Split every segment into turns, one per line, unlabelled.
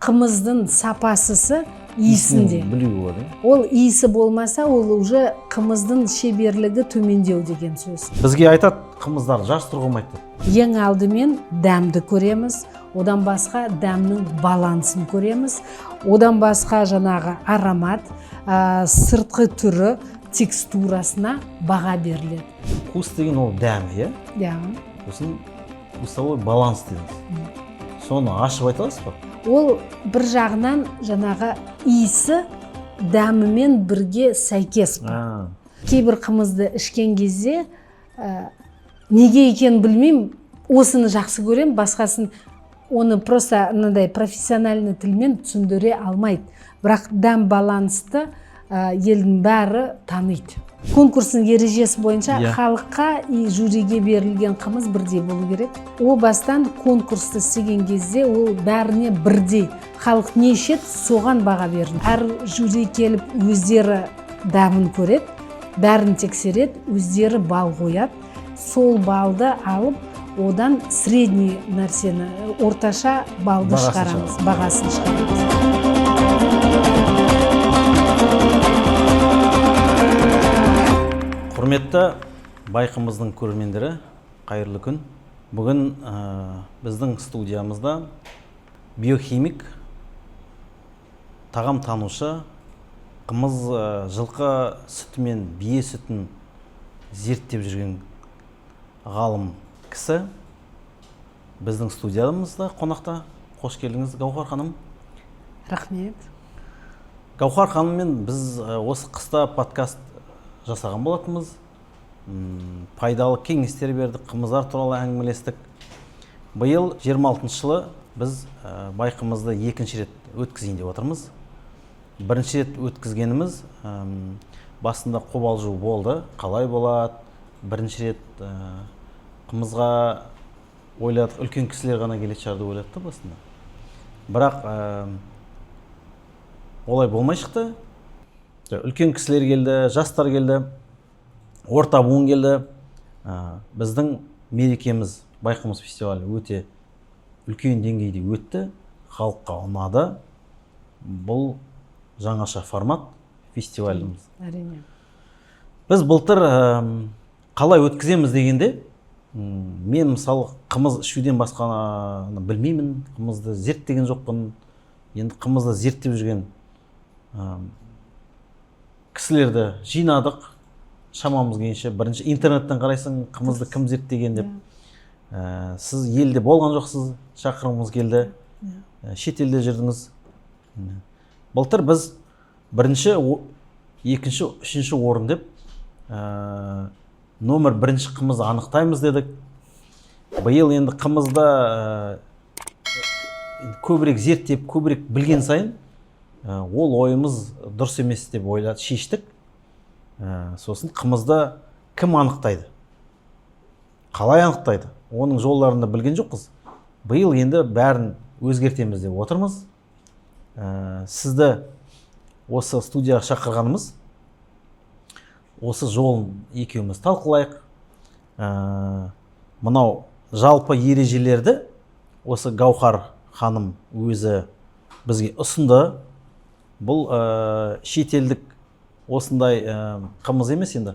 Қымыздың сапасысы иісінде.
Білуге болады, иә?
Ол иісі болмаса, ол уже қымыздың шеберлігі төмендеу деген сөз.
Бізге айтады, қымыздарды жарыстыруға болмайды деп.
Ең алдымен дәмді көреміз, одан басқа дәмнің балансын көреміз, одан басқа жаңағы аромат, сыртқы түрі, текстурасына баға беріледі.
Вкус деген ол дәмі, иә?
Иә.
Сосын вкусовой баланс дедіңіз, соны ашып айта аласыз ба?
Ол бір жағынан жаңағы иісі дәмімен бірге сәйкес па? Кейбір қымызды ішкен кезде, неге екенін білмеймін, осыны жақсы көремін, басқасын, оны просто мынандай профессиональный тілмен түсіндіре алмайды. Бірақ дәм балансты елдің бәрі таниды. Конкурстың ережесі бойынша халыққа и жюриге берілген қымыз бірдей болу керек. О бастан конкурсты істеген кезде ол бәріне бірдей, халық не ішеді, соған баға берілді. Әр жюри келіп, өздері дәмін көреді, бәрін тексереді, өздері балл қояды. Сол балды алып, одан средний нәрсені, орташа балды
Бағасын
шығарамыз.
Шығарамыз.
Бағасын шығарамыз.
Құрметті Байқымыздың көрермендері, қайырлы күн! Бүгін біздің студиямызда биохимик, тағам танушы, қымыз, жылқы сүті мен бие сүтін зерттеп жүрген ғалым кісі біздің студиямызда қонақта. Қош келдіңіз, Гаухар ханым!
Рахмет.
Гаухар ханыммен біз осы қыста подкаст жасаған болатынбыз. Пайдалы кеңестер бердік, қымыздар туралы әңгімелестік. Биыл 26 жылы біз Байқымызды екінші рет өткізейін деп отырмыз. Бірінші рет өткізгеніміз, басында қобалжу болды, қалай болады бірінші рет, қымызға ойладық, үлкен кісілер ғана келетін шығар деп ойладық та басында. Бірақ олай болмай шықты. Үлкен кісілер келді, жастар келді, орта буын келді. Біздің мерекеміз, Байқымыз фестивалі, өте үлкен деңгейде өтті, халыққа ұнады. Бұл жаңаша формат фестиваліміз. Біз былтыр қалай өткіземіз дегенде, мен мысалы қымыз ішуден басқаны білмеймін, қымызды зерттеген жоқпын. Енді қымызды зерттеп жүрген кісілерді жинадық шамамыз келгенше. Бірінші интернеттен қарайсың, қымызды кім зерттеген деп. Сіз елде болған жоқсыз, шақырғымыз келді. Шетелде жүрдіңіз. Былтыр біз бірінші, екінші, үшінші орын деп, номер бірінші қымыз анықтаймыз дедік. Биыл енді қымызда енді көбірек зерттеп, көбірек білген сайын, ол ойымыз дұрыс емес деп ойлады, шештік. Сосын қымызды кім анықтайды, қалай анықтайды, оның жолдарын да білген жоқпыз. Биыл енді бәрін өзгертеміз деп отырмыз. Сізді осы студияға шақырғанымыз, осы жолын екеуміз талқылайық. Мынау жалпы ережелерді осы Гаухар ханым өзі бізге ұсынды. Бұл шетелдік осындай қымыз емес енді.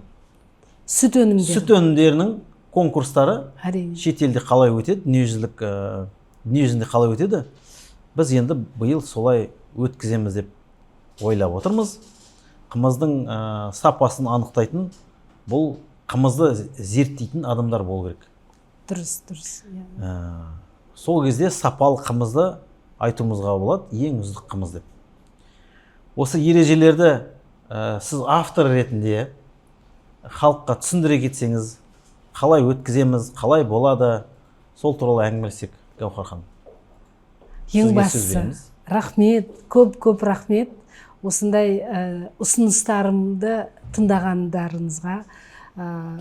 Сүт өнімдері.
Сүт өнімдерінің конкурстары шетелде қалай өтеді, дүниежүзілік, дүниежүзінде қалай өтеді, біз енді биыл солай өткіземіз деп ойлап отырмыз. Қымыздың сапасын анықтайтын бұл қымызды зерттейтін адамдар болу керек.
дұрыс дұрыс иә.
Сол кезде сапалы қымызды айтуымызға болады, ең үздік қымыз деп. Осы ережелерді сіз автор ретінде халыққа түсіндіре кетсеңіз, қалай өткіземіз, қалай болады, сол туралы әңгімелесек, Гаухар ханым.
Ең
Сізге сөз
бастысы,
береміз.
рахмет, көп көп рахмет осындай ұсыныстарымды тыңдағандарыңызға.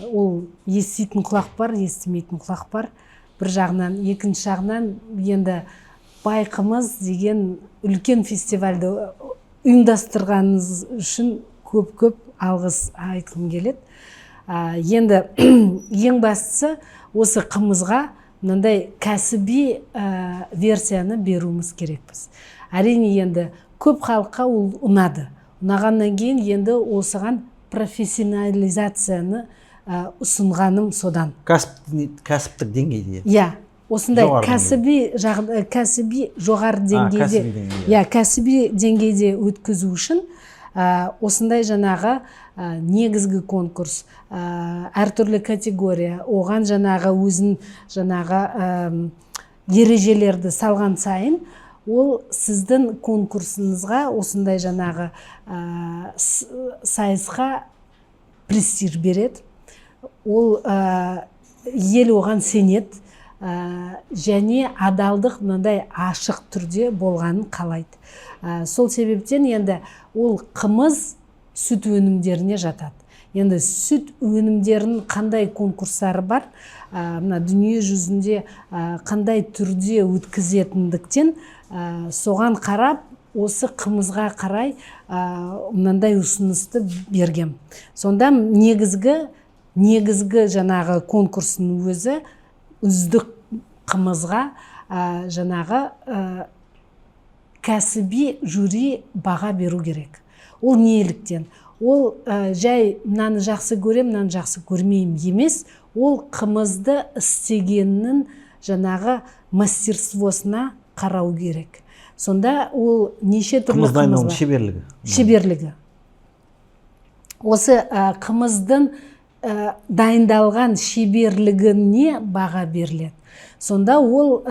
Ол еститін құлақ бар, естімейтін құлақ бар бір жағынан. Екінші жағынан, енді Байқымыз деген үлкен фестивальді ұйымдастырғаныңыз үшін көп көп алғыс айтқым келеді. Енді ең бастысы, осы қымызға Мынандай кәсіби версияны беруіміз керекпіз. Әрине, енді көп халыққа ол ұнады. Ұнағаннан кейін енді осыған профессионализацияны ұсынғаным содан.
Кәсіптік деңгейде.
Иә, осындай
Жоғары.
Кәсіби жоғары деңгейде.
Кәсіби деңгейде.
Иә, кәсіби деңгейде өткізу үшін осындай жаңағы негізгі конкурс, әртүрлі категория, оған жаңағы өзін жаңағы ережелерді салған сайын, ол сіздің конкурсыңызға, осындай жаңағы сайысқа престиж береді. Ол ел оған сенеді және адалдық мынандай ашық түрде болғанын қалайды. Сол себептен енді ол қымыз сүт өнімдеріне жатады. Енді сүт өнімдерінің қандай конкурстары бар, мына дүние жүзінде қандай түрде өткізетіндіктен, соған қарап, осы қымызға қарай мынандай ұсынысты бергем. Сонда негізгі жаңағы конкурстың өзі үздік қымызға жаңағы кәсіби жюри баға беру керек. Ол неліктен? Ол жай мынаны жақсы көрем, мынаны жақсы көрмеймін емес, ол қымызды істегеннің жаңағы мастерствосына қарау керек. Сонда ол неше түрлі
Қымыз
қымыз
дайындаудың
бар.
шеберлігі.
Шеберлігі. Осы қымыздың дайындалған шеберлігіне баға беріледі. Сонда ол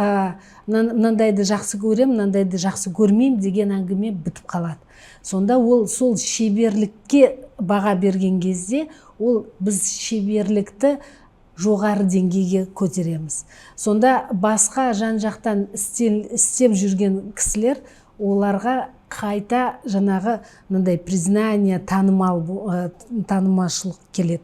мынандайды жақсы көрем, мынандайды жақсы көрмеймін деген әңгіме бітіп қалады. Сонда ол сол шеберлікке баға берген кезде, ол біз шеберлікті жоғары деңгейге көтереміз. Сонда басқа жан жақтан істеп жүрген кісілер, оларға қайта жаңағы мынандай признание, танымал танымалшылық келеді.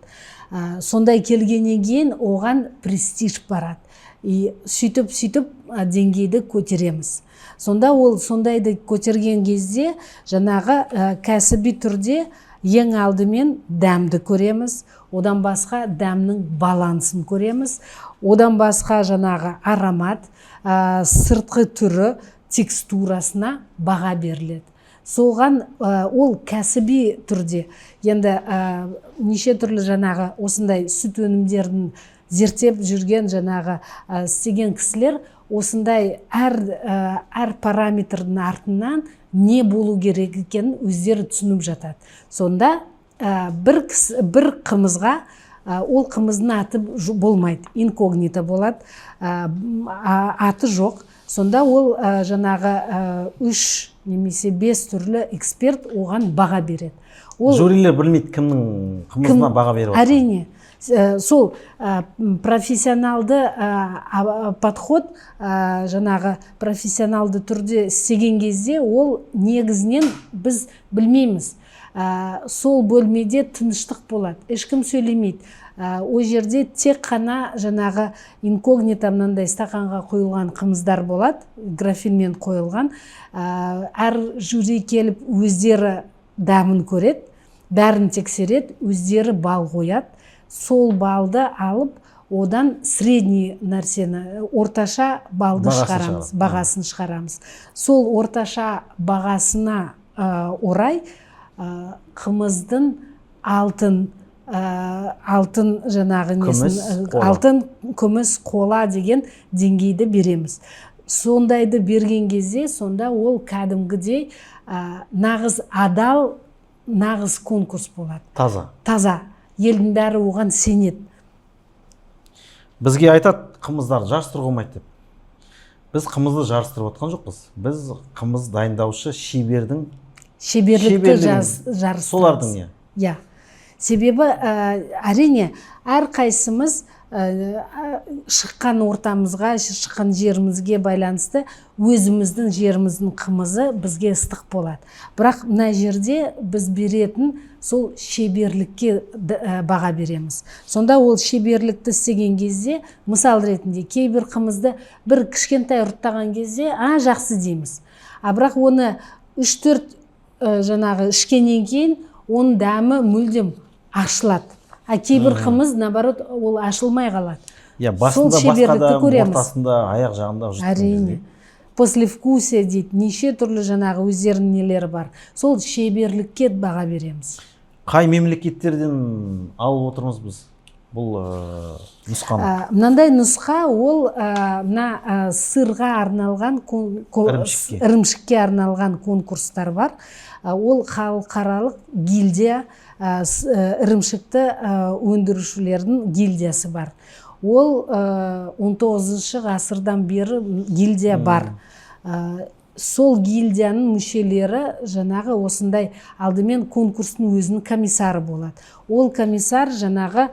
Сондай келгеннен кейін оған престиж барады, и сөйтіп сөйтіп деңгейді көтереміз. Сонда ол сондайды көтерген кезде жаңағы кәсіби түрде ең алдымен дәмді көреміз, одан басқа дәмнің балансын көреміз, одан басқа жаңағы аромат, сыртқы түрі, текстурасына баға беріледі. Соған ол кәсіби түрде енді неше түрлі жаңағы осындай сүт өнімдерін зерттеп жүрген, жаңағы істеген кісілер осындай әр параметрдің артынан не болу керек екенін өздері түсініп жатады. Сонда бір қымызға ол қымыздың аты болмайды, инкогнито болады, аты жоқ. Сонда ол жаңағы үш немесе бес түрлі эксперт оған баға береді. Ол
Жюрилер білмейді кімнің қымызына баға беріп жатқанын.
Әрине. Сол профессионалды подход, жаңағы профессионалды түрде істеген кезде, ол негізінен біз білмейміз. Сол бөлмеде тыныштық болады, ешкім сөйлемейді. Ол жерде тек қана жаңағы инкогнито мынандай стақанға құйылған қымыздар болады, графинмен қойылған. Әр жюри келіп өздері дәмін көреді, бәрін тексереді, өздері бал қояды. Сол балды алып, одан средний нәрсені, орташа балды
Бағасын
шығарамыз.
Шығарады.
Бағасын шығарамыз. Сол орташа бағасына орай қымыздың алтын жаңағы
Күміс,
несін,
қола.
алтын, күміс, қола деген деңгейді береміз. Сондайды берген кезде, сонда ол кәдімгідей нағыз адал, нағыз конкурс болады.
Таза.
Таза, елдің бәрі оған сенеді.
Бізге айтады, қымыздарды жарыстыруға болмайды деп. Біз қымызды жарыстырып отқан жоқпыз, біз қымыз дайындаушы шебердің
шеберлікті
шеберлігін,
жарыстырамыз.
Солардың, иә.
Иә, себебі әрине, әрқайсымыз шыққан ортамызға, шыққан жерімізге байланысты өзіміздің жеріміздің қымызы бізге ыстық болады. Бірақ мына жерде біз беретін сол шеберлікке баға береміз. Сонда ол шеберлікті істеген кезде, мысал ретінде, кейбір қымызды бір кішкентай ұрттаған кезде «а, жақсы» дейміз, а бірақ оны үш төрт жаңағы ішкеннен кейін оның дәмі мүлдем ашылады, а кейбір қымыз, наоборот, ол ашылмай қалады.
Иә, басында
Сол
басқа
шеберлікті
да,
көреміз.
ортасында, аяқ жағында жұтқан
Әрине,
кезде.
Послевкусие дейді, неше түрлі жаңағы өздерінің нелері бар, сол шеберлікке баға береміз.
Қай мемлекеттерден алып отырмыз біз бұл нұсқаны?
Мынандай нұсқа ол мына сырға арналған
Ірімшікке.
Ірімшікке арналған конкурстар бар. Ол халықаралық гильдия, ірімшікті өндірушілердің гильдиясы бар. Ол 19 ғасырдан бері гильдия бар. Сол гильдияның мүшелері жаңағы осындай алдымен конкурстың өзінің комиссары болады. Ол комиссар жаңағы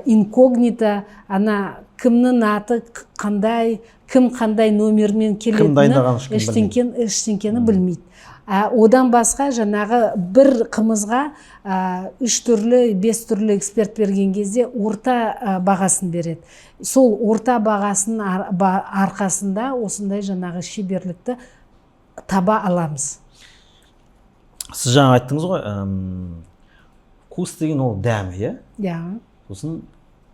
инкогнито, ана кімнің аты қандай, кім қандай номермен келетіні
Дайындағанын ешкім.
Ештеңкені білмейді. Одан басқа жаңағы бір қымызға үш түрлі, бес түрлі эксперт берген кезде орта бағасын береді. Сол орта бағасының арқасында осындай жаңағы шеберлікті таба аламыз.
Сіз жаңа айттыңыз ғой, вкус деген ол дәмі, иә?
Иә.
Сосын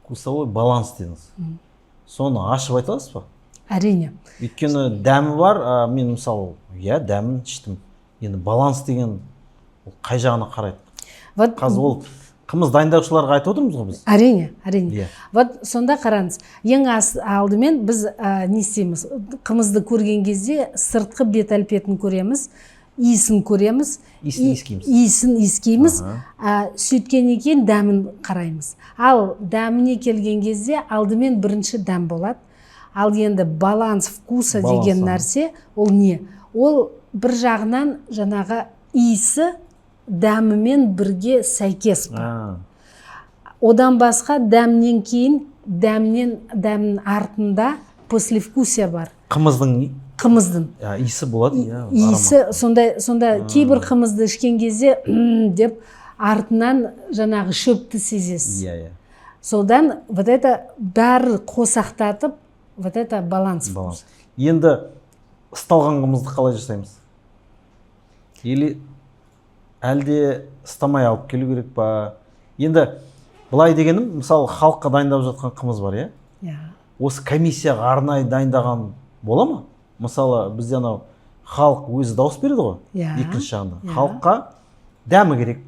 вкусовой баланс дедіңіз, соны ашып айта аласыз ба?
Әрине.
Өйткені дәмі бар, мен мысалы, иә, дәмін іштім, енді баланс деген ол қай жағына қарайды?
Вот.
Қазір ол қымыз дайындаушыларға айтып отырмыз ғой біз.
Әрине.
Иә.
Вот сонда қараңыз, ең алдымен біз не істейміз? Қымызды көрген кезде сыртқы бет әлпетін көреміз, иісін көреміз.
Иісін иіскейміз.
Иісін иіскейміз. Сөйткеннен кейін дәмін қараймыз. Ал дәміне келген кезде алдымен бірінші дәм болады. Ал енді баланс вкуса
Баланс,
деген нәрсе ол не? Ол бір жағынан жаңағы иісі дәмімен бірге сәйкес па? Одан басқа дәмнен кейін, дәмнің артында послевкусие бар.
Қымыздың
Қымыздың
иісі болады, иә.
Иісі сондай. Сонда кейбір қымызды ішкен кезде «М» деп артынан жаңағы шөпті сезесіз.
Иә иә
Содан вот это бәрі қосақтатып, вот это баланс.
Баланс. Енді ысталған қымызды қалай жасаймыз? Или әлде ыстамай алып келу керек па? Енді былай дегенім, мысалы, халыққа дайындап жатқан қымыз бар, иә?
Иә.
Осы комиссияға арнайы дайындаған бола ма? Мысалы, бізде анау халық өзі дауыс береді ғой.
Иә.
Екінші жағында
Иә.
халыққа дәмі керек,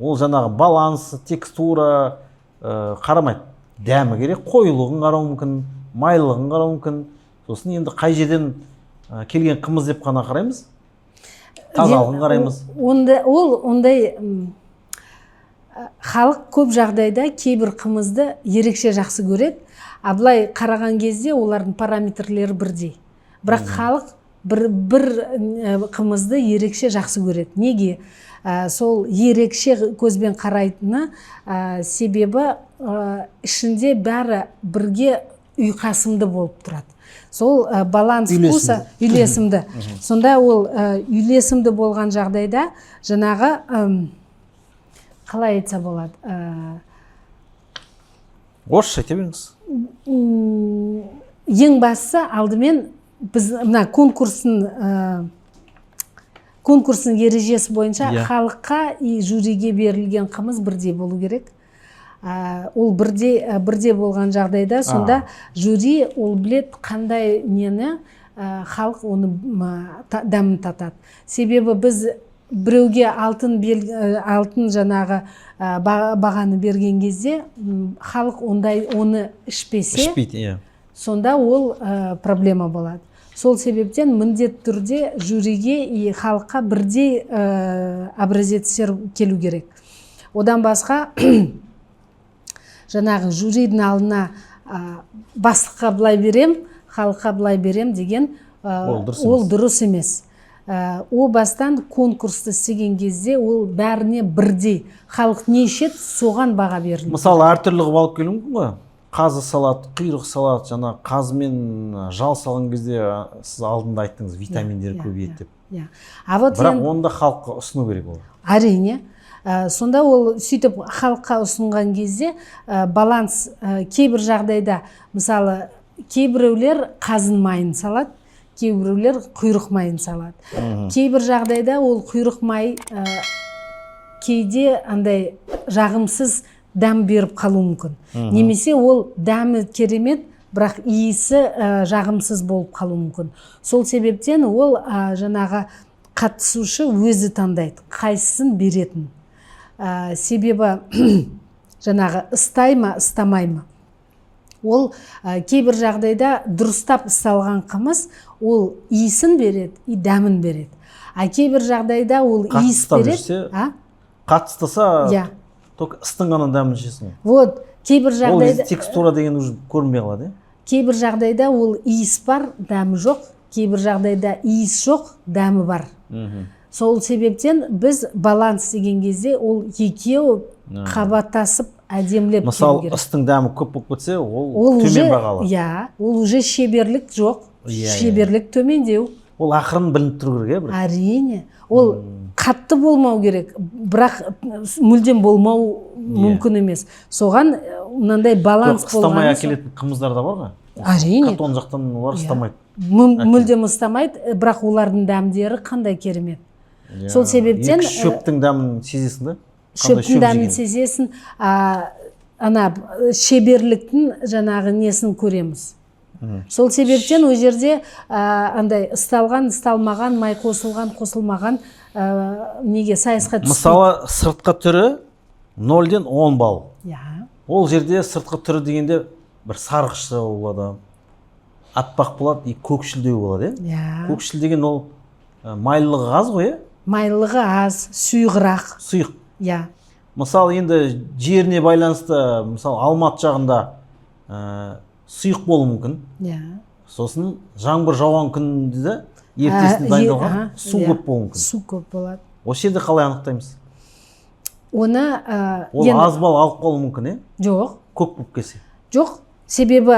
ол жаңағы баланс, текстура қарамайды, дәмі керек, қоюлығын қарауы мүмкін, майлылығын қарауы мүмкін. Сосын енді қай жерден келген қымыз деп қана қараймыз, тазалығын қараймыз.
Онда ол ондай халық көп жағдайда кейбір қымызды ерекше жақсы көреді, а былай қараған кезде олардың параметрлері бірдей, бірақ халық бір қымызды ерекше жақсы көреді. Неге? Сол ерекше көзбен қарайтыны себебі ішінде бәрі бірге ұйқасымды болып тұрады. Сол баланс
Үйлесімді.
вкуса, үйлесімді. Сонда ол үйлесімді болған жағдайда жаңағы қалай айтса болады,
Орысша айта беріңіз.
Ең бастысы, алдымен біз мына конкурстың ережесі бойынша халыққа и жюриге берілген қымыз бірдей болу керек. Ол бірдей болған жағдайда сонда жюри ол білет қандай нені, халық оны дәмін татады. Себебі біз біреуге алтын жаңағы бағаны берген кезде халық ондай оны ішпесе,
Ішпейді, иә.
сонда ол проблема болады. Сол себептен міндетті түрде жюриге и халыққа бірдей образецтер келу керек. Одан басқа жаңағы жюридің алдына бастыққа былай берем, халыққа былай берем деген
Ол дұрыс
ол
емес.
дұрыс емес. О бастан конкурсты істеген кезде ол бәріне бірдей, халық не ішеді, соған баға берілу.
Мысалы, әртүрлі қылып алып келуі мүмкін ғой: қазы салады, құйрық салады. Жаңа қазы мен жал салған кезде сіз алдында айттыңыз, витаминдер көбейеді деп.
Иә, а вот
Бірақ
енді
оны да халыққа ұсыну керек ол.
Әрине. Сонда ол сөйтіп халыққа ұсынған кезде баланс кейбір жағдайда, мысалы, кейбіреулер қазын майын салады, кейбіреулер құйрық майын салады. Кейбір жағдайда ол құйрық май кейде андай жағымсыз дәм беріп қалуы мүмкін. Немесе ол дәмі керемет, бірақ иісі жағымсыз болып қалуы мүмкін. Сол себептен ол жаңағы қатысушы өзі таңдайды, қайсысын беретін. Себебі жаңағы ыстай ма, ыстамай ма, ол кейбір жағдайда дұрыстап ысталған қымыз ол иісін береді и дәмін береді, а кейбір жағдайда ол
Қатты
иіс
ыстап
береді.
жүрсе,
А?
Қатты ыстаса,
Иә.
только ыстың ғана дәмін ішесің.
Вот кейбір
Ол кезде
жағдайда
текстура деген уже көрінбей қалады, иә.
Кейбір жағдайда ол иіс бар, дәмі жоқ, кейбір жағдайда иіс жоқ, дәмі бар. Сол себептен біз баланс деген кезде ол екеуі қабаттасып, әдемілеп келу
Мысалы,
керек.
ыстың дәмі көп болып кетсе, ол,
Ол
төмен
уже
бағалы.
Иә, ол уже шеберлік жоқ.
Иә, иә.
Шеберлік төмендеу.
Ол ақырын білініп тұру керек, иә, бір.
Әрине, ол қатты болмау керек, бірақ мүлдем болмау мүмкін емес. Соған мынандай баланс
Жоқ, ыстамай
болғаны.
әкелетін қымыздар да бар ғой.
Әрине.
Катон жақтан олар ыстамайды.
Мүлдем ыстамайды, бірақ олардың дәмдері қандай керемет. Сол себептен,
Екі шөптің дәмін сезесің да. Қандай
шөптің
шөп
дәмін
жегенін.
сезесің, ана шеберліктің жаңағы несін көреміз. Сол себептен ол жерде андай ысталған, ысталмаған, май қосылған, қосылмаған, неге сайысқа түспейді.
Мысалы, сыртқы түрі 0-ден 10 балл. Ол жерде сыртқы түрі дегенде бір сарғыштау болады, аппақ болады и көкшілдеу болады, иә.
Иә.
Көкшіл деген ол майлылығы аз ғой, иә.
Майлылығы аз, сұйығырақ.
Сұйық.
Иә.
Мысалы, енді жеріне байланысты, мысалы, Алматы жағында сұйық болуы мүмкін. Сосын жаңбыр жауған күнде де ертесіне дайындалған су көп болуы мүмкін.
Су көп болады.
Осы жерде қалай анықтаймыз?
Оны
Ол
енді
аз балл алып қалуы мүмкін, иә,
Жоқ.
көп болып келсе.
Жоқ, себебі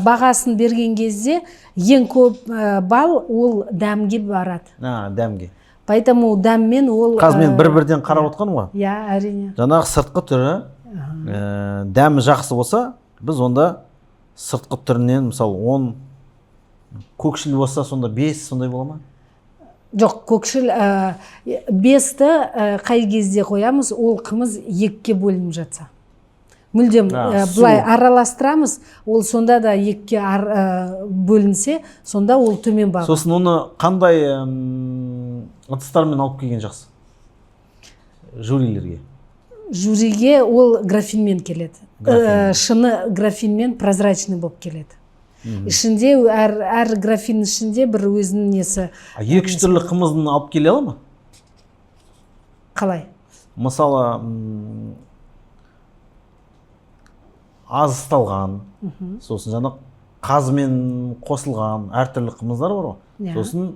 бағасын берген кезде ең көп балл ол дәмге барады.
А, дәмге.
Поэтому дәммен ол
Қазір мен бір бірден қарап отқаным ғой.
Иә, әрине.
Жаңағы сыртқы түрі, дәмі жақсы болса, біз онда сыртқы түрінен, мысалы, 10, көкшіл болса, сонда 5, сондай бола ма?
Жоқ, көкшіл 5-ті қай кезде қоямыз? Ол қымыз екіге бөлініп жатса, мүлдем
су.
Былай араластырамыз, ол сонда да екіге бөлінсе, сонда ол төмен баға.
Сосын оны қандай ыдыстармен алып келген жақсы жюрилерге?
Жюриге ол графинмен келеді.
Графин.
Шыны графинмен, прозрачный болып келеді. Ішінде әр графин ішінде бір өзінің несі.
А екі үш түрлі қымызын алып келе ала ма?
Қалай?
Мысалы, аз ысталған, сосын жаңа қазымен қосылған әртүрлі қымыздар бар ғой.
Иә.
Сосын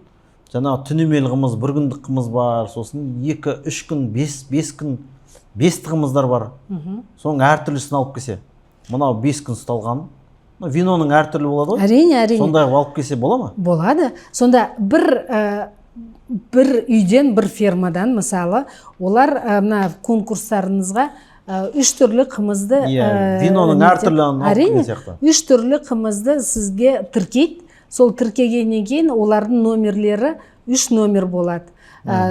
жаңағы түнемелі қымыз, бір күндік қымыз бар, сосын 2-3 күн, 5 күн, бесті қымыздар бар. Соның әртүрлісін алып келсе, мынау 5 күн ұсталған, мына виноның әртүрлі болады ғой.
Әрине.
Сондай қылып алып келсе бола ма?
Болады. Сонда бір үйден, бір фермадан, мысалы, олар мына конкурстарыңызға үш түрлі қымызды
Иә, виноның әртүрлі алып келген
Әрине,
сияқты.
үш түрлі қымызды сізге тіркейді. Сол тіркегеннен кейін олардың номерлері үш номер болады.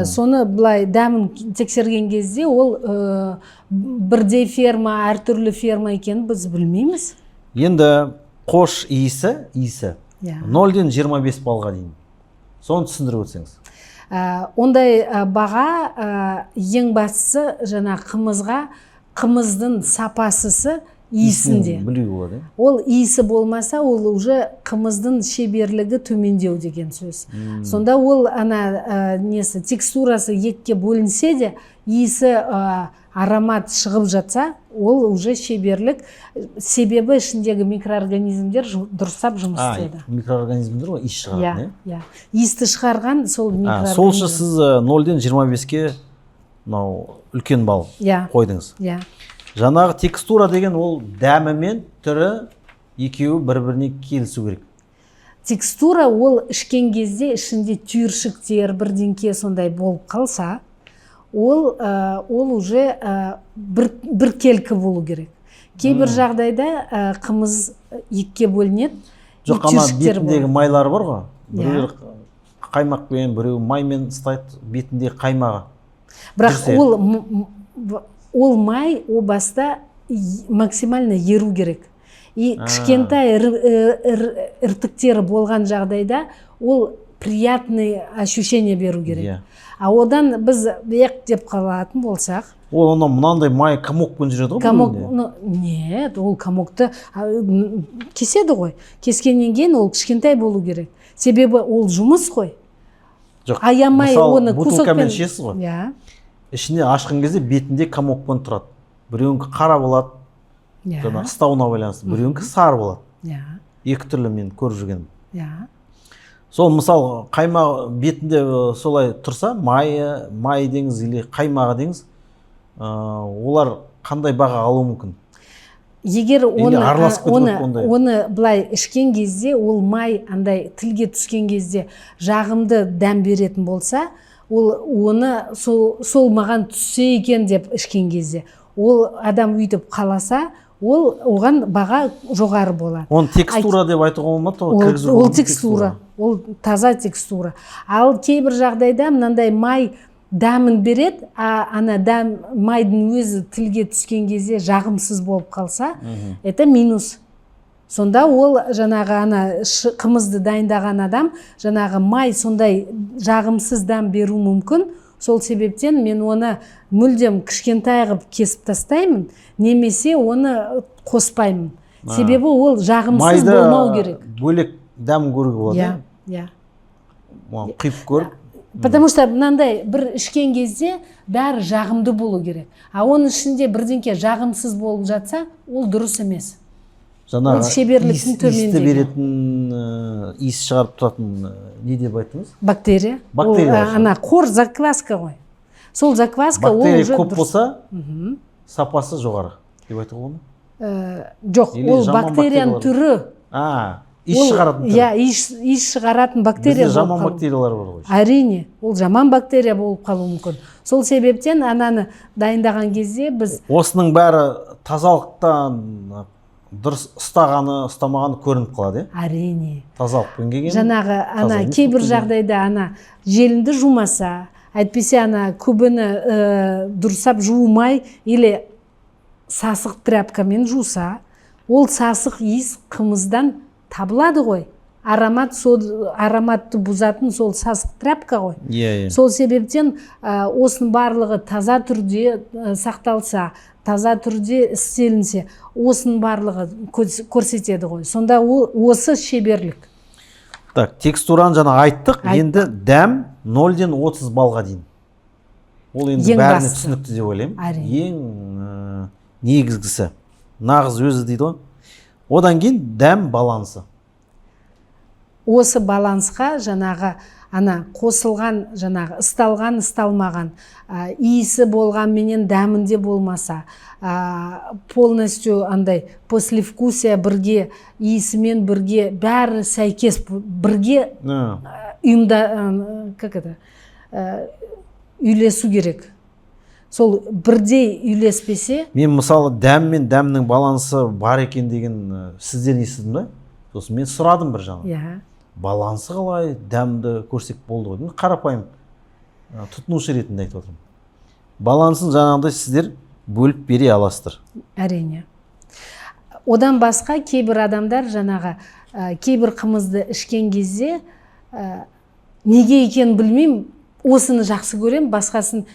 Соны былай дәмін тексерген кезде ол бірдей ферма, әртүрлі ферма екенін біз білмейміз.
Енді қош иісі 0-ден 25 баллға дейін, соны түсіндіріп өтсеңіз.
Ондай баға, ең бастысы жаңа қымызға, қымыздың сапасысы иісінде.
Иісін білуге болады, иә.
Ол иісі болмаса, ол уже қымыздың шеберлігі төмендеу деген сөз. Сонда ол ана несі, текстурасы екіге бөлінсе де, иісі, аромат шығып жатса, ол уже шеберлік, себебі ішіндегі микроорганизмдер дұрыстап жұмыс істеді.
Микроорганизмдер ғой иіс шығаратын,
Иә, иісті шығарған сол
иә.
микроорганизм.
Сол үшін сіз 0-ден 25-ке мынау үлкен балл қойдыңыз.
Иә.
Жаңағы текстура деген ол дәмі мен түрі екеуі бір біріне келісу керек.
Текстура ол ішкен кезде ішінде түйіршіктер, бірдеңке сондай болып қалса, ол уже біркелкі болу керек. Кейбір жағдайда қымыз екіге бөлінеді и
Жоқ, ана
түйіршіктер
бетіндегі
болады.
майлары бар ғой, біреулер қаймақпен, біреу маймен ұстайды, бетіндегі қаймағы
Бірақ
жүрсе.
ол май о баста Максимально еру керек. И кішкентай іртіктері болған жағдайда ол приятный ощущение беру керек. А одан біз бек деп қалатын болсақ,
Ол анау мынандай май комокпен жүреді ғой
комок
біреуінде.
Ну, нет, ол комокты кеседі ғой. Кескеннен кейін ол кішкентай болу керек, себебі ол жұмыс қой.
Жоқ,
Аямай
мысалы,
оны
бутылкамен
кусокпен
ішесіз ғой,
иә.
Ішіне ашқан кезде бетінде комокпен тұрады. Біреуінікі қара болады, жаңағы ыстауына байланысты, біреуінікі сары болады. Екі түрлі мен көріп жүргенім. Сол, мысалы, қаймағы бетінде солай тұрса, майы, май деңіз или қаймағы деңіз, олар қандай баға алуы мүмкін?
Егер оны
араласып кету
оны
керек ондай.
Оны былай ішкен кезде ол май андай тілге түскен кезде жағымды дәм беретін болса, ол оны сол маған түссе екен деп ішкен кезде ол адам өйтіп қаласа, ол оған баға жоғары болады.
Оны текстура деп айтуға болмады ғой,
Ол,
кіргізуге
ол
болмайды.
Текстура, ол таза текстура. Ал кейбір жағдайда мынандай май дәмін береді, а ана дәм, майдың өзі тілге түскен кезде жағымсыз болып қалса, это минус. Сонда ол жаңағы ана қымызды дайындаған адам жаңағы май сондай жағымсыз дәм беруі мүмкін. Сол себептен мен оны мүлдем кішкентай қылып кесіп тастаймын немесе оны қоспаймын, себебі ол жағымсыз
Майды
болмау керек.
бөлек дәм көруге болады.
Иә.
Оған құйып көріп.
Потому что мынандай бір ішкен кезде бәрі жағымды болу керек, а оның ішінде бірдеңке жағымсыз болып жатса, ол дұрыс емес.
Жаңағы
Ол шеберліктің
иісті
төмендігі.
беретін, иіс шығарып тұратын, не деп айттыңыз?
Бактерия.
Бактериялар.
Ол, ана қор, закваска ғой. Сол закваска ол
Бактерия
уже
көп
дұрыс.
болса, сапасы жоғары деп айтуға болады ма?
Жоқ,
Или
ол
жаман
бактерияның
бактериялар.
түрі.
А, иіс
Ол-
шығаратын түрі.
Иә, иіс шығаратын бактерия
Бізде
болып
жаман
қалуы.
бактериялар бар ғой.
Әрине, ол жаман бактерия болып қалуы мүмкін. Сол себептен ананы дайындаған кезде біз
Осының бәрі тазалықтан, дұрыс ұстағаны, ұстамағаны көрініп қалады, иә?
Әрине.
Тазалықпен келген,
Жаңағы
таза
ана
емес
кейбір
келген.
жағдайда ана желінді жумаса, әйтпесе ана күбіні дұрыстап жумай или сасық тряпкамен жуса, ол сасық иіс қымыздан табылады ғой. Аромат, сол ароматты бұзатын сол сасық тряпка ғой.
иә иә
Сол себептен осының барлығы таза түрде сақталса, таза түрде істелінсе, осының барлығы көрсетеді ғой. Сонда ол осы шеберлік.
Так, текстураны жаңа айттық.
Айттық.
Енді дәм 0-ден 30 баллға дейін, ол енді
Ең
бәріне
бастысы.
түсінікті деп ойлаймын.
Әрине.
Ең негізгісі, нағыз өзі дейді ғой. Одан кейін дәм балансы.
Осы балансқа жаңағы ана қосылған, жаңағы ысталған, ысталмаған, иісі болғанменен дәмінде болмаса, полностью андай послевкусие бірге, иісімен бірге бәрі сәйкес бірге ұйымда, как это, үйлесу керек. Сол бірдей үйлеспесе.
Мен, мысалы, дәм мен дәмнің балансы бар екен деген сізден естідім да, сосын мен сұрадым бір жағынан. Балансы қалай, дәмді көрсек болды ғой. Мен қарапайым тұтынушы ретінде айтып отырмын. Балансын жаңағыдай сіздер бөліп бере аласыздар.
Әрине. Одан басқа кейбір адамдар жаңағы кейбір қымызды ішкен кезде, неге екенін білмеймін, осыны жақсы көремін, басқасын,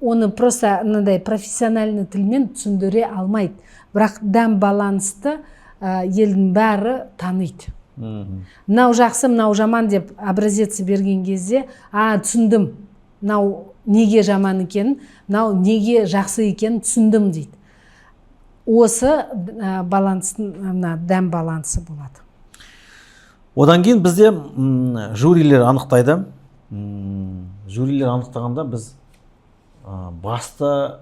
оны просто мынандай профессиональный тілмен түсіндіре алмайды, бірақ дәм балансты елдің бәрі таниды. Мынау жақсы, мынау жаман деп образец берген кезде, а, түсіндім, мынау неге жаман екенін, мынау неге жақсы екенін түсіндім дейді. Осы баланстың, мына дәм балансы болады.
Одан кейін бізде жюрилер анықтайды. Жюрилер анықтағанда біз басты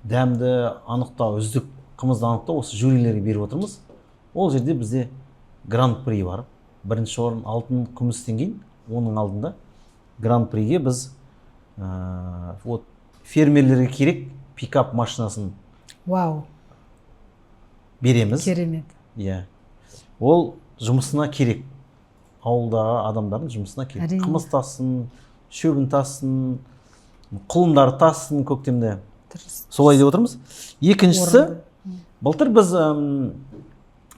дәмді анықтау, үздік қымызды анықтау осы жюрилерге беріп отырмыз. Ол жерде бізде гран-при бар. Бірінші орын алтын, күмістен кейін, оның алдында гран-приге біз вот фермерлерге керек пикап машинасын
Вау!
береміз.
Керемет!
Иә, ол жұмысына керек, ауылдағы адамдардың жұмысына керек. Қымыз тасысын, шөбін тасысын, құлындары тасысын көктемде. Солай деп отырмыз. Екіншісі
Орынды.
Былтыр біз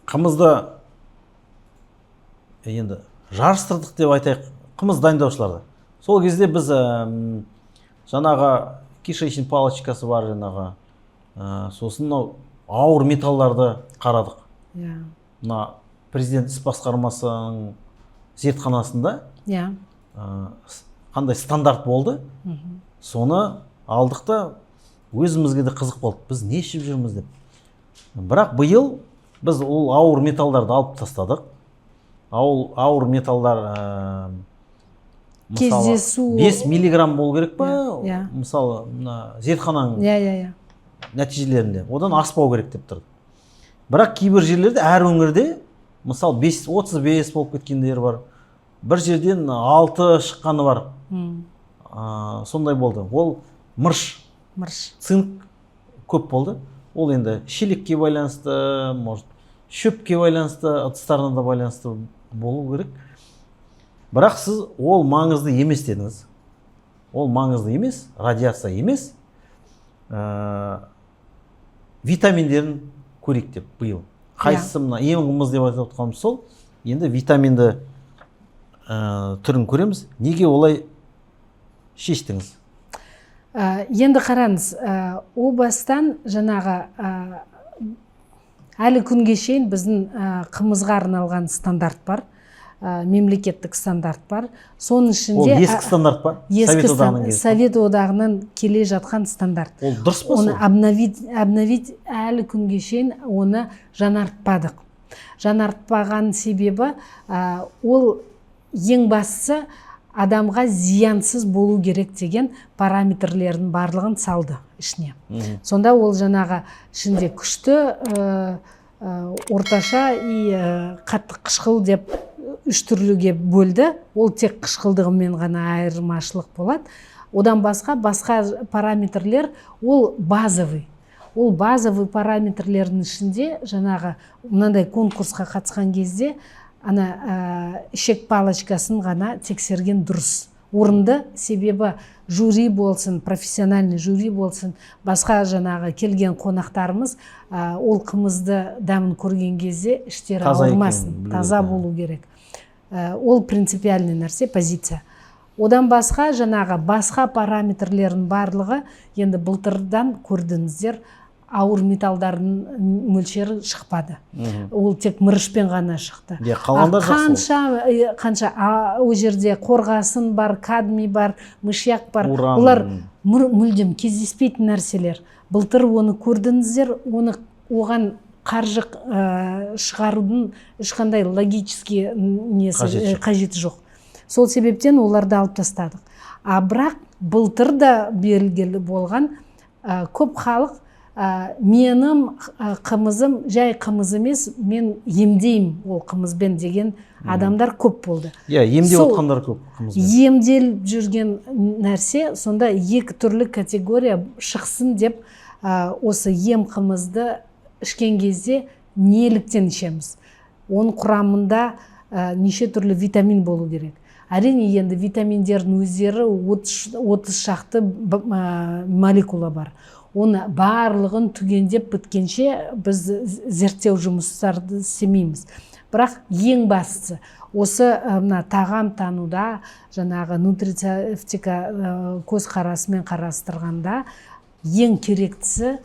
қымызды енді жарыстырдық деп айтайық, қымыз дайындаушыларды. Сол кезде біз жаңағы кишечный палочкасы бар жаңағы, сосын мынау ауыр металларды қарадық. Мына президент іс басқармасының зертханасында қандай стандарт болды, соны алдық та, өзімізге де қызық болды, біз не ішіп жүрміз деп. Бірақ биыл біз ол ауыр металдарды алып тастадық. Ауыр металдар, мысалы,
Кездесу.
5 миллиграмм болу керек па?
Иә.
Мысалы, мына зертхананың
иә иә иә
нәтижелерінде одан аспау керек деп тұрды. Бірақ кейбір жерлерде, әр өңірде, мысалы, 5 35 болып кеткендер бар, бір жерден 6 шыққаны бар. Сондай болды. Ол мырыш,
Мырыш.
цинк көп болды. Ол енді шелекке байланысты, может, шөпке байланысты, ыдыстарына да байланысты болу керек. Бірақ сіз ол маңызды емес дедіңіз. Ол маңызды емес, радиация емес, витаминдерін көрейік деп. Биыл қайсысы мына ең қымыз деп айтып отқанымыз сол. Енді витаминді түрін көреміз. Неге олай шештіңіз?
Енді қараңыз, о бастан жаңағы, әлі күнге шейін біздің қымызға арналған стандарт бар, мемлекеттік стандарт бар. Соның
Ол
ішінде
ескі стандарт па?
Ескі.
Совет одағынан келген.
Совет одағынан келе жатқан стандарт.
Ол дұрыс па
Оны
сол?
обновить әлі күнге шейін оны жаңартпадық. Жаңартпаған себебі, ол ең бастысы адамға зиянсыз болу керек деген параметрлердің барлығын салды ішіне. Сонда ол жаңағы ішінде күшті, орташа и қатты қышқыл деп үш түрліге бөлді. Ол тек қышқылдығымен ғана айырмашылық болады. Одан басқа параметрлер ол базовый. Ол базовый параметрлердің ішінде жаңағы мынандай конкурсқа қатысқан кезде ана ішек палочкасын ғана тексерген дұрыс, орынды. Себебі жюри болсын, профессиональный жюри болсын, басқа жаңағы келген қонақтарымыз, ол қымызды дәмін көрген кезде іштері
Таза екенін
ауырмасын,
білу
таза
керек, иә.
болу керек. Ол принципиальный нәрсе, позиция. Одан басқа жаңағы басқа параметрлердің барлығы, енді былтырдан көрдіңіздер, ауыр металдардың мөлшері шықпады. Ол тек мырышпен ғана шықты.
Иә, қалғандар
А
жақсы.
Қанша ол жерде қорғасын бар, кадмий бар, мышьяк бар.
Уран.
Олар мүлдем кездеспейтін нәрселер. Былтыр оны көрдіңіздер, оны оған қаржы шығарудың ешқандай логический несі,
Қажеті жоқ.
Қажеті жоқ. Сол себептен оларды алып тастадық. А бірақ былтыр да белгілі болған, көп халық менің қымызым жай қымыз емес, мен емдеймін ол қымызбен деген адамдар көп болды.
Иә, емдеп
Сол
отқандар көп қымызбен.
Емделіп жүрген нәрсе. Сонда екі түрлі категория шықсын деп, осы ем қымызды ішкен кезде неліктен ішеміз, оның құрамында неше түрлі витамин болу керек. Әрине, енді витаминдердің өздері 30 шақты молекула бар. Оны барлығын түгендеп біткенше біз зерттеу жұмыстарды істемейміз. Бірақ ең бастысы осы, мына тағам тануда, жаңағы нутрицевтика көзқарасымен қарастырғанда, ең керектісі,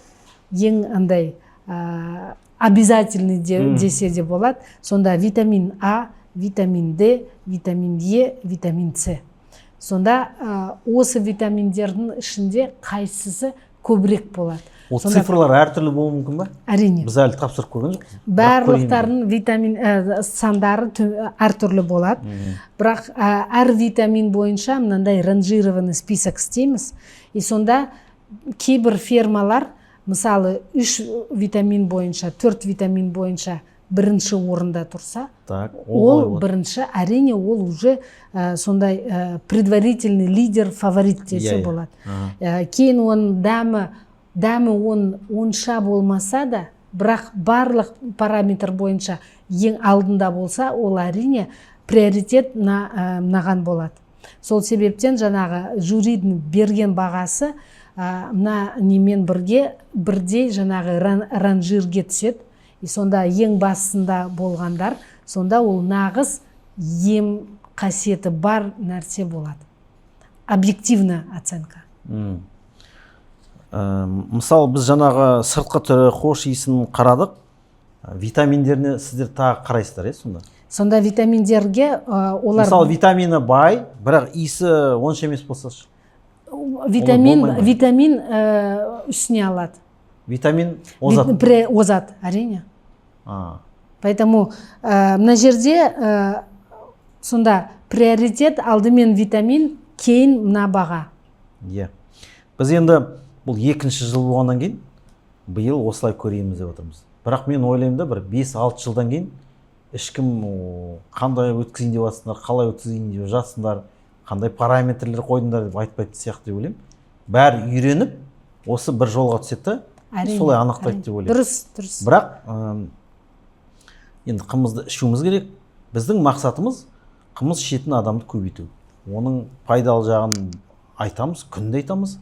ең андай обязательный десе де болады, сонда витамин А, витамин Д, витамин Е, витамин С. Сонда осы витаминдердің ішінде қайсысы көбірек болады?
Ол
Сонда
цифрлар әртүрлі болуы мүмкін ба?
Әрине.
Біз әлі тапсырып көрген жоқпыз. Бірақ көрейін.
Барлықтарының витамин сандары әртүрлі болады. Бірақ әр витамин бойынша мынандай ранжированный список істейміз. И сонда кейбір фермалар, мысалы, үш витамин бойынша, төрт витамин бойынша бірінші орында тұрса,
Так,
ол
қалай болады?
бірінші, әрине, ол уже сондай предварительный лидер, фаворит десе
Иә, иә.
болады.
Ага.
Кейін оның дәмі оның онша болмаса да, бірақ барлық параметр бойынша ең алдында болса, ол, әрине, приоритет мынаған болады. Сол себептен жаңағы жюридің берген бағасы мына немен бірге бірдей жаңағы ранжирге түседі. И сонда ең басында болғандар, сонда ол нағыз ем қасиеті бар нәрсе болады. Объективная оценка.
Мысалы, біз жаңағы сыртқы түрі, хош иісін қарадық. Витаминдеріне сіздер тағы қарайсыздар, иә, сонда?
Сонда витаминдерге олар
Мысалы, витамині бай, бірақ иісі онша емес болса ше?
Витамин
Болмай ма?
Витамин үстіне алады.
Витамин озат.
Озат, әрине. Поэтому мына жерде сонда приоритет алдымен витамин, кейін мына баға.
Иә, біз енді бұл екінші жыл болғаннан кейін биыл осылай көреміз деп отырмыз. Бірақ мен ойлаймын да, бір 5-6 жылдан кейін ешкім қандай өткізейін деп жатсыңдар, қалай өткізейін деп жатсыңдар, қандай параметрлер қойдыңдар деп айтпайтын сияқты деп ойлаймын. Бәрі үйреніп, осы бір жолға түседі да, солай анықтайды деп ойлаймын.
Дұрыс, дұрыс.
Бірақ енді қымызды ішуіміз керек. Біздің мақсатымыз — қымыз ішетін адамды көбейту. Оның пайдалы жағын айтамыз, күнде айтамыз.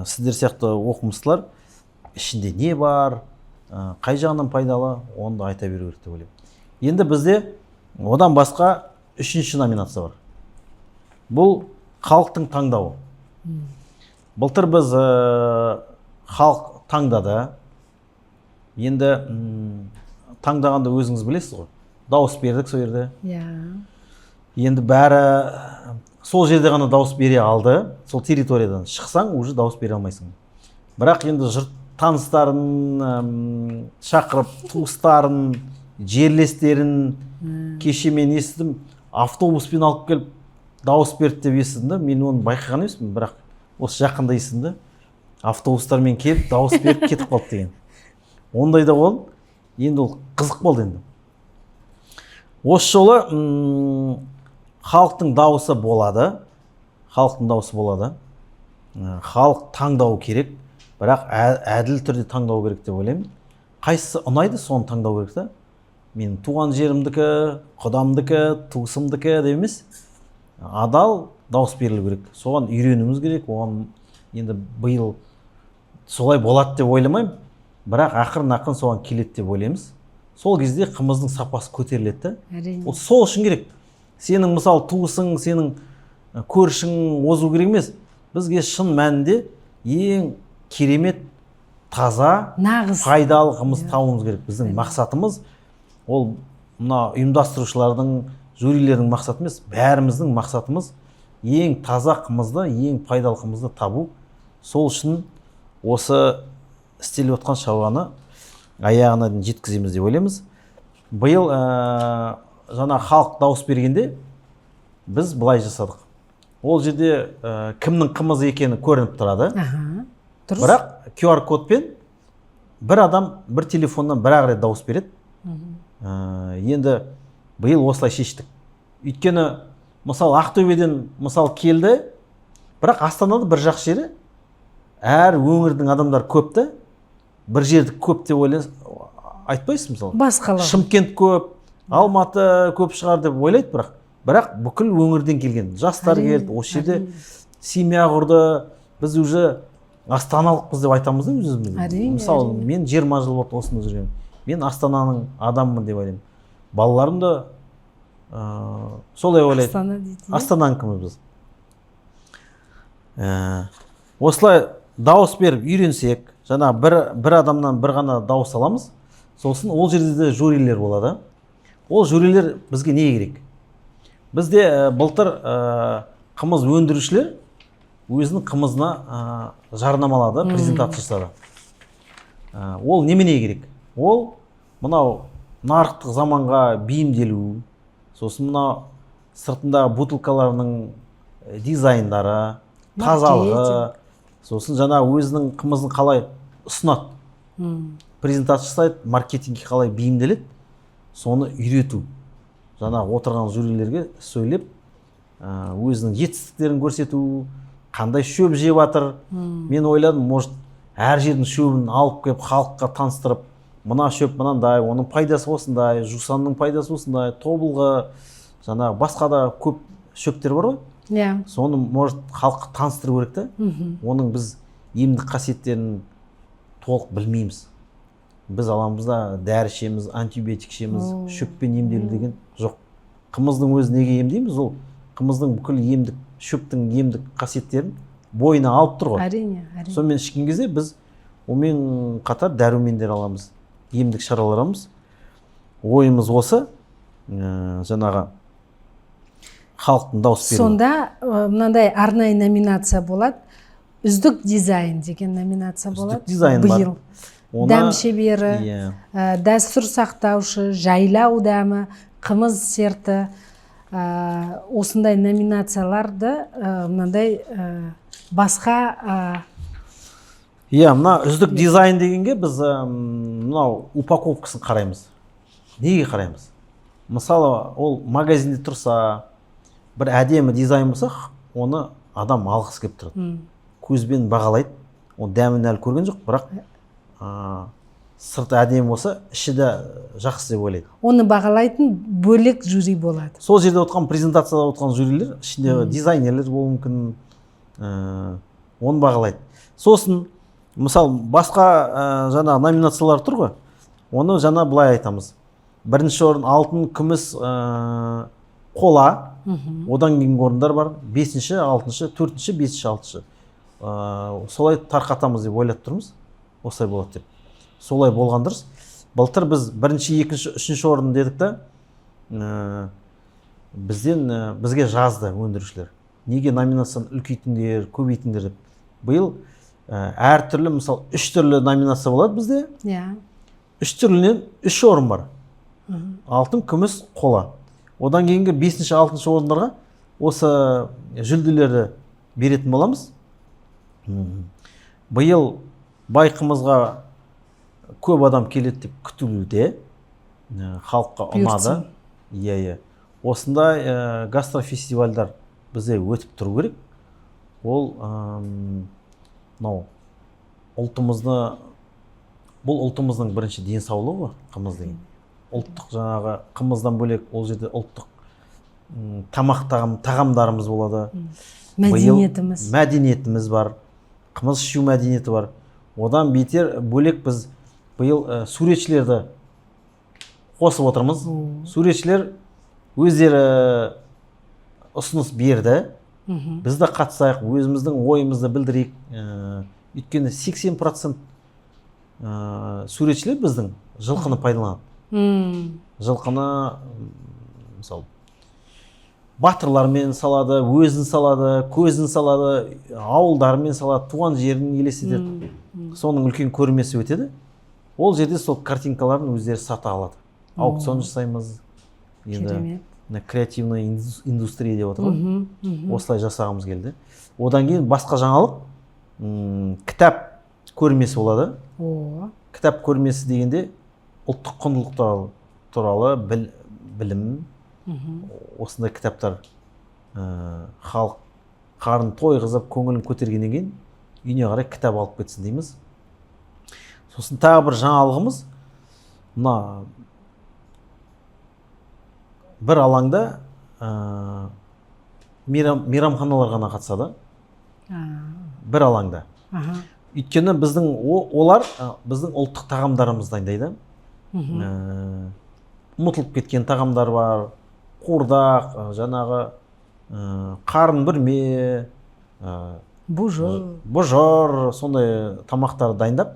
Сіздер сияқты оқымыстылар ішінде не бар, қай жағынан пайдалы, оны да айта беру керек деп ойлаймын. Енді бізде одан басқа үшінші номинация бар. Бұл халықтың таңдауы. Былтыр біз халық таңдады. Енді таңдағанда өзіңіз білесіз ғой, дауыс бердік сол жерде. Енді бәрі сол жерде ғана дауыс бере алды. Сол территориядан шықсаң, уже дауыс бере алмайсың. Бірақ енді жұрт таныстарын шақырып, туыстарын, жерлестерін, кеше мен естідім, автобуспен алып келіп дауыс берді деп естідім да. Мен оны байқаған емеспін, бірақ осы жақында естідім да, автобустармен келіп, дауыс беріп кетіп қалды деген. Ондай да болды. Енді ол қызық болды. Енді осы жолы халықтың дауысы болады, халықтың дауысы болады. Халық таңдау керек, бірақ әділ түрде таңдау керек деп ойлаймын. Қайсысы ұнайды, соны таңдау керек та. Менің туған жерімдікі, құдамдікі, туысымдікі деп емес, адал дауыс берілу керек. Соған үйренуіміз керек. Оған енді биыл солай болады деп ойламаймын, бірақ ақырын ақырын соған келеді деп ойлаймыз. Сол кезде қымыздың сапасы көтеріледі да. Ол сол үшін керек. Сенің, мысалы, туысың, сенің көршің озу керек емес. Бізге шын мәнінде ең керемет, таза,
нағыз,
пайдалы қымыз табуымыз керек. Біздің мақсатымыз ол, мына ұйымдастырушылардың, жюрилердің мақсаты емес, бәріміздің мақсатымыз — ең таза қымызды, ең пайдалы қымызды табу. Сол үшін осы істеліп жатқан шаруаны аяғына дейін жеткіземіз деп ойлаймыз. Биыл жаңа халық дауыс бергенде біз былай жасадық: ол жерде кімнің қымызы екені көрініп тұрады.
Аха, дұрыс.
Бірақ QR кодпен бір адам бір телефоннан бір ақ рет дауыс береді. Енді биыл осылай шештік, өйткені, мысалы, Ақтөбеден, мысалы, келді, бірақ Астанада бір жақсы жері, әр өңірдің адамдары көп та. Бір жерді көп деп айтпайсың, мысалы.
Басқалар.
Шымкент көп, Алматы көп шығар деп ойлайды, бірақ бүкіл өңірден келген жастар келді осы жерде, семья құрды. Біз уже астаналықпыз деп айтамыз да өз өзімізді. Мысалы, мен 20 жыл болды осында жүргенім, мен Астананың адамымын деп ойлаймын. Балаларым да солай ойлайды.
Астана дейді, иә?
Астананікіміз біз. Осылай дауыс беріп үйренсек, жаңа бір адамнан бір ғана дауыс аламыз. Сосын ол жерде де жюрилер болады. Ол жюрилер бізге не керек? Бізде былтыр қымыз өндірушілер өзінің қымызына жарнамалады, презентация жасады. Ол немене керек? Ол мынау нарықтық заманға бейімделу, сосын мынау сыртындағы бутылкаларының дизайндары, тазалығы, сосын жаңа өзінің қымызын қалай ұсынады, презентация жасайды, маркетингке қалай бейімделеді, соны үйрету. Жаңағы отырған жюрилерге сөйлеп, өзінің жетістіктерін көрсету, қандай шөп жеп жатыр. Мен ойладым, может, әр жердің шөбін алып келіп, халыққа таныстырып, мына шөп мынандай, оның пайдасы осындай, жусанның пайдасы осындай, тобылғы, жаңағы басқа да көп шөптер бар ғой.
Иә.
Соны, может, халыққа таныстыру керек та. Оның біз емдік қасиеттерін толық білмейміз. Біз аламыз да дәрі ішеміз, антибиотик ішеміз, шөппен емделу деген жоқ. Қымыздың өзі неге емдейміз? Ол қымыздың бүкіл емдік, шөптің емдік қасиеттерін бойына алып тұр ғой.
Әрине, әрине.
Сонымен ішкен кезде біз онымен қатар дәрумендер аламыз, емдік шаралар аламыз. Ойымыз осы, жаңағы халықтың дауыс беруі.
Сонда мынандай арнайы номинация болады. Үздік дизайн деген номинация болады.
Үздік дизайн бар.
Биыл.
Оны-
Дәм шебері,
Иә.
Дәстүр сақтаушы, жайлау дәмі, қымыз серті, осындай номинацияларды мынандай басқа
Иә, мына үздік дизайн дегенге біз мынау упаковкасын қараймыз. Неге қараймыз? Мысалы, ол магазинде тұрса, бір әдемі дизайн болса, оны адам алғысы келіп тұрады. Көзбен бағалайды. Ол дәмін әлі көрген жоқ, бірақ сырты әдемі болса, іші де жақсы деп ойлайды.
Оны бағалайтын бөлек жюри болады.
Сол жерде отырған, презентацияда отырған жюрилер, ішінде дизайнерлер болуы мүмкін, оны бағалайды. Сосын, мысалы, басқа жаңа номинациялар тұр ғой, оны жаңа былай айтамыз. Бірінші орын алтын, күміс, қола, одан кейінгі орындар бар. Бесінші, алтыншы, төртінші, бесінші, алтыншы. Солай тарқатамыз деп ойлап тұрмыз. Осылай болады деп. Солай болған дұрыс. Былтыр біз бірінші, екінші, үшінші орын дедік та, бізге жазды өндірушілер. Неге номинацияны үлкейтіңдер, көбейтіңдер деп. Биыл әртүрлі, мысалы, үш түрлі номинация болады бізде.
Иә.
Үш түрлінен үш орын бар. Алтын, күміс, қола. Одан кейінгі бесінші, алтыншы орындарға осы жүлделерді беретін боламыз. Биыл байқымызға көп адам келеді деп күтілуде. Халыққа ұнады.
Бұйыртсын.
Иә, иә. Осындай гастрофестивальдар бізде өтіп тұру керек. Ол мынау ұлтымызды, бұл ұлтымыздың бірінші денсаулығы ғой, қымыз деген. Ұлттық жаңағы қымыздан бөлек ол жерде ұлттық тамақ тағамдарымыз болады. Биыл
Мәдениетіміз.
Мәдениетіміз бар. Қымыз ішу мәдениеті бар. Одан бетер бөлек біз биыл суретшілерді қосып отырмыз. Суретшілер өздері ұсыныс берді. Біз де қатысайық, өзіміздің ойымызды білдірейік. Өйткені 80% суретшілер біздің жылқыны пайдаланады. Жылқыны, мысалы, батырлармен салады, өзін салады, көзін салады, ауылдарымен салады, туған жерін елестетеді. Соның үлкен көрмесі өтеді. Ол жерде сол картинкаларын өздері сата алады. Аукцион жасаймыз. Енді
Керемет.
мына креативная индустрия деп отыр ғой. Осылай жасағымыз келді. Одан кейін басқа жаңалық, кітап көрмесі болады. Кітап көрмесі дегенде ұлттық құндылықтар туралы білім, осындай кітаптар, халық қарын тойғызып, көңілін көтергеннен кейін үйіне қарай кітап алып кетсін дейміз. Сосын тағы бір жаңалығымыз, мына бір алаңда мейрамханалар ғана қатысады. Бір алаңда. Өйткені біздің олар біздің ұлттық тағамдарымызды дайындайды. Ұмытылып кеткен тағамдар бар. Қуырдақ, жаңағы, қарын бүрме,
Бұжыр.
бұжыр, сондай тамақтарды дайындап,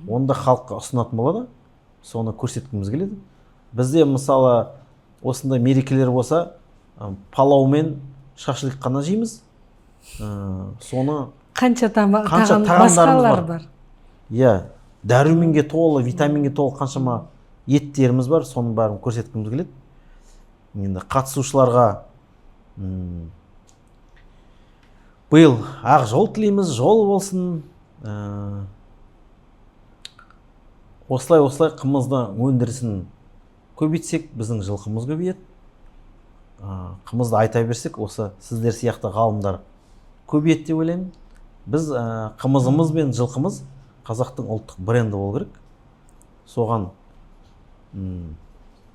оны да халыққа ұсынатын болады. Соны көрсеткіміз келеді. Бізде мысалы осындай мерекелер болса, палау мен шашлык қана жейміз. Соны
Қанша
қанша
тағам
тағамдарымыз
басқалар
бар.
бар.
Иә, дәруменге толы, витаминге толы қаншама еттеріміз бар, соның бәрін көрсеткіміз келеді. Енді қатысушыларға, биыл ақ жол тілейміз, жол болсын. Осылай осылай қымызды өндірісін көбейтсек, біздің жылқымыз көбейеді. Қымызды айта берсек, осы сіздер сияқты ғалымдар көбейеді деп ойлаймын. Біз, қымызымыз бен жылқымыз қазақтың ұлттық бренді болу керек. Соған,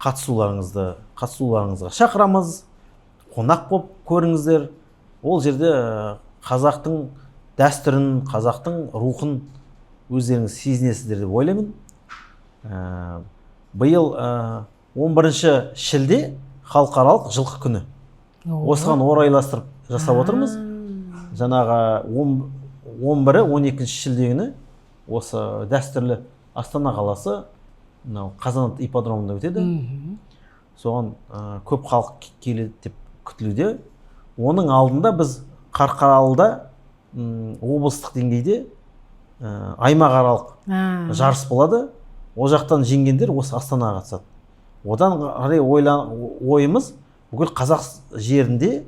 қатысуларыңызға шақырамыз. Қонақ болып көріңіздер. Ол жерде қазақтың дәстүрін, қазақтың рухын өздеріңіз сезінесіздер деп ойлаймын. Биыл 11 шілде халықаралық жылқы күні. Осыған орайластырып жасап отырмыз. Жаңағы 11-і 12 шілде күні осы дәстүрлі Астана қаласы, мынау Қазанат ипподромында өтеді. Соған көп халық келеді деп күтілуде. Оның алдында біз Қарқаралыда облыстық деңгейде аймақаралық жарыс болады. Ол жақтан жеңгендер осы Астанаға қатысады. Одан қарай ойымыз бүкіл қазақ жерінде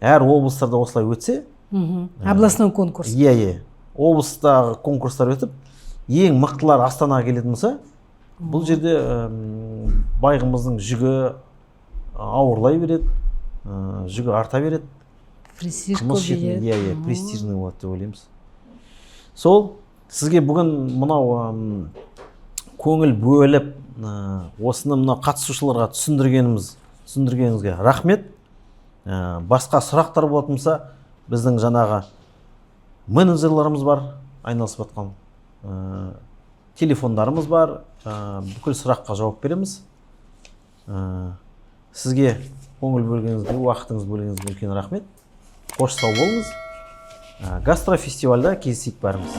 әр облыстарда осылай өтсе.
Областной конкурс.
Иә, облыстағы конкурстар өтіп, ең мықтылар Астанаға келетін болса, бұл жерде байғымыздың жүгі ауырлай береді, жүгі арта береді.
Престиж
Қымыз ішетін,
көбейеді.
Иә, престижный болады деп ойлаймыз. Сол сізге бүгін мынау көңіл бөліп, осыны мынау қатысушыларға түсіндіргеніңізге рахмет. Басқа сұрақтар болатын болса, біздің жаңағы менеджерларымыз бар, айналысып жатқан, телефондарымыз бар, бүкіл сұраққа жауап береміз. Сізге көңіл бөлгеніңізге, уақытыңызды бөлгеніңізге үлкен рахмет. Қош, сау болыңыз. Гастрофестивальда кездесейік бәріміз.